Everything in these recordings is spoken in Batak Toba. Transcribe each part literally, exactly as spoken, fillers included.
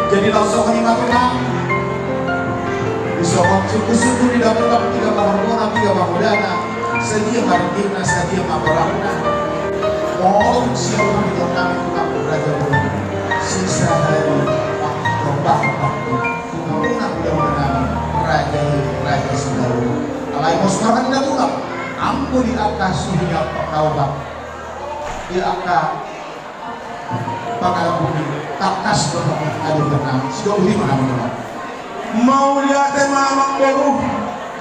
Jadi laos songon i ma tutu. Di songon sungkun-sungkun ni dapotan, piga ma horbo na, piga ma godangna, sadia ma ringgitna, sadia ma borangna. Molo sian hami tu raja boru, sisahali pangkatobang tu hamuna hulahula nami, raja i, raja Sidauru. Alai molo songon i na tulang, anggo di angka suhi ni angka pangkatobang, di angka pangalapu ni tangkas do hami, adopan nami. Sidok budi ma hami. Mauliate ma amangboru.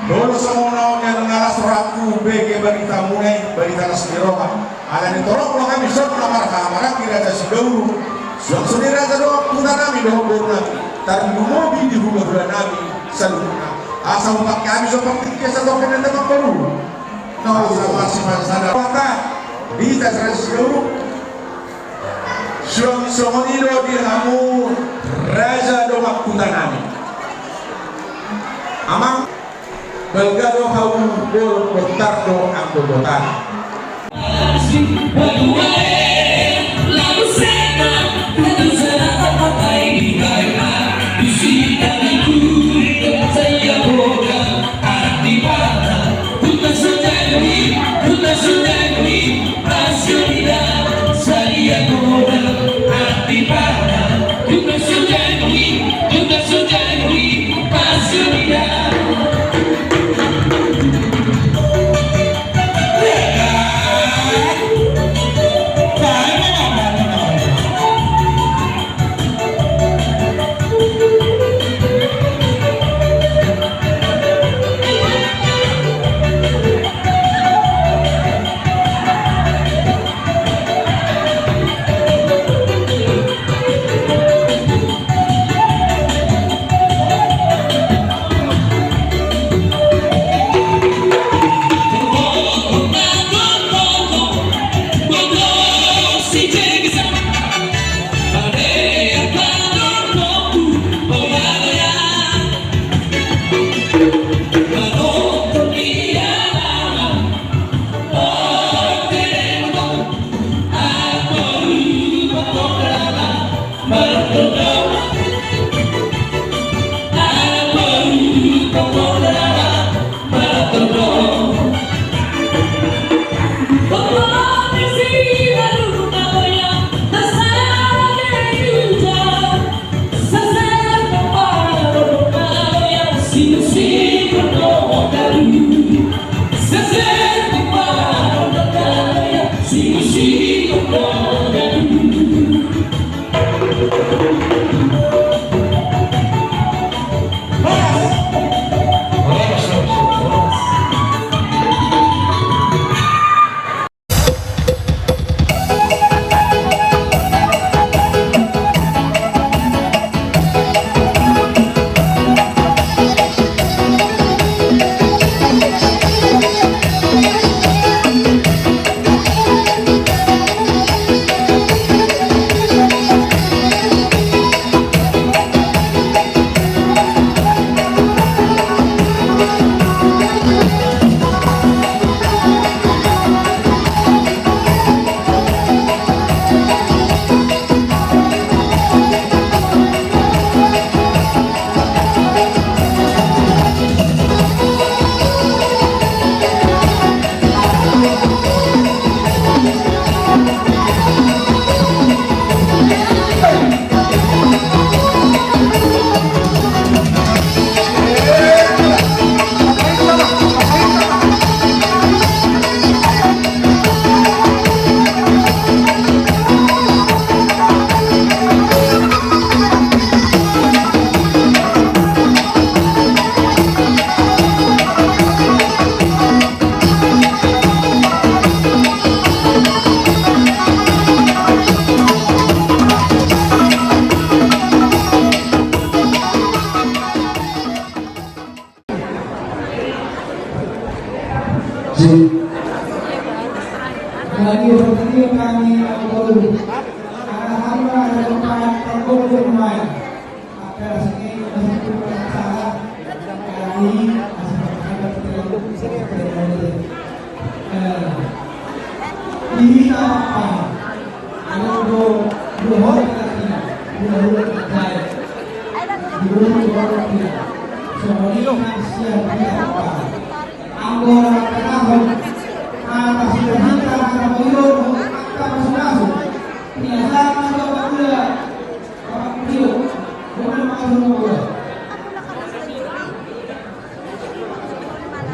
Molo songon on, na las rohangku bege baritamuna i, barita las ni roha. Alani torop do hami songon na marhaha maranggi raja Sidauru. Suang songon i raja dohot huta nami dohot boru nami, tarlumobi di hulahula nami saluhutna. Asa hupake hami so partingkian satoke na amangboru. Na asa masipansada mata di raja Sidauru. Suang songon i do di hamu raja dongan huta nami. Amang, balga do hau, bol bontar do anggo botana.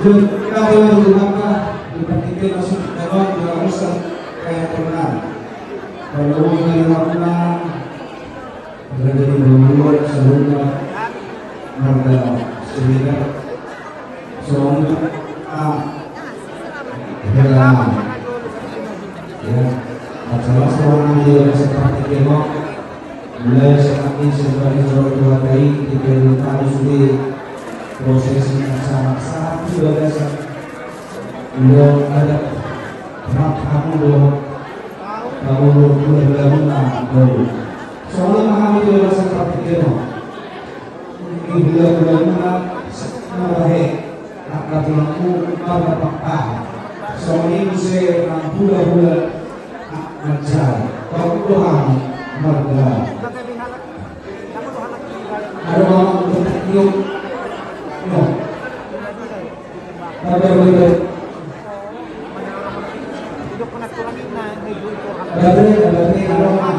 Kata Tuhanta, di partingkian na sumorop, di lamusan, kaya torna. Kalau ingin lakukan, berada di bawah, sebelumnya, marga Siregar. Songon, ah, hela. Ya, masalah seorang dia seperti kemo. Mulai saat ini sebagai seorang tua tai, kita minta sudah prosesi acara satu bagasan. Ulo ada mat hamu do, kamu do, ulo belagu na do. Soalnya mahal itu rasa praktik demo. Di belagu-belagu na, na bahe. Angka tulangmu marga Pakpahan. Songon i muse nang hulahula manjalo. Pakudohan marga. Ado ma untuk yuk. Yuk. Ada betul. Ada betul, ada betul, ado ma.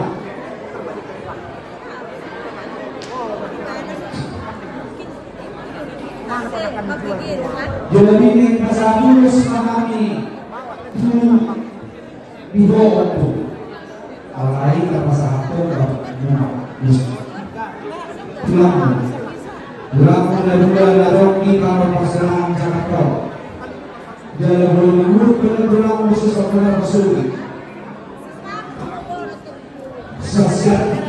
Jadi pasahat ulos ma hami tu diboto tu. Alai tapasahat tu. Tulang. Tulang na dua na ronggi pano pasangan Jakarta. Jala bolon urut pano tulang khusus pano pasuki. Sasian.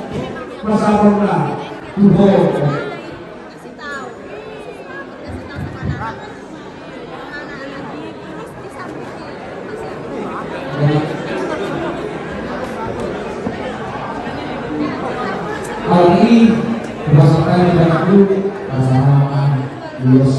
Masa pernah. Tuho. Hal ini, merasakan yang aku, pasangan, ulos.